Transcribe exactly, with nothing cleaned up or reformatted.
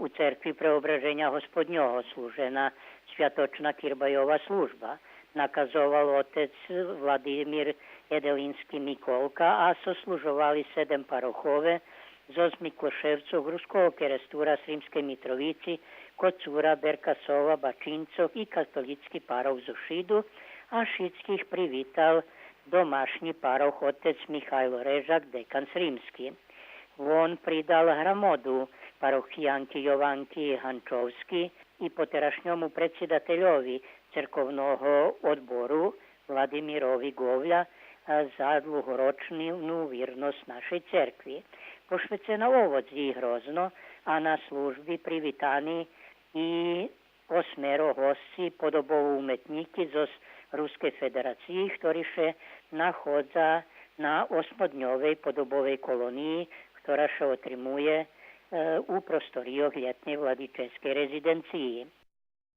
У церкви Преображеня Господнього служена святочна кирбайова служба. Наказовал отец Владимир Еделински Миколка, а сослужовали седем парохове зоз Миклошевцох, Руского Керестура, Сримскей Митровици, Коцура, Беркасова, Бачинцох и католїцки парох зоз Шиду, а шицких привитал домашнї парох отец Михайло Режак, декан сримски. Вон придал грамоду парохиянки Йованки Ганчовски и потерашньому предсидательови церковного одбору Владимирови Говля, а, за длугорочну вирносц нашей церкви. Пошвецена овоци и грозно, а на служби привитани и осмеро госци, подобово уметнїки зоз Рускей Федерациї, хтори ше находза на осмодньовей подобовей колониї, хтора ше отримує, е, у просторийох лєтнєй владическей резиденциї.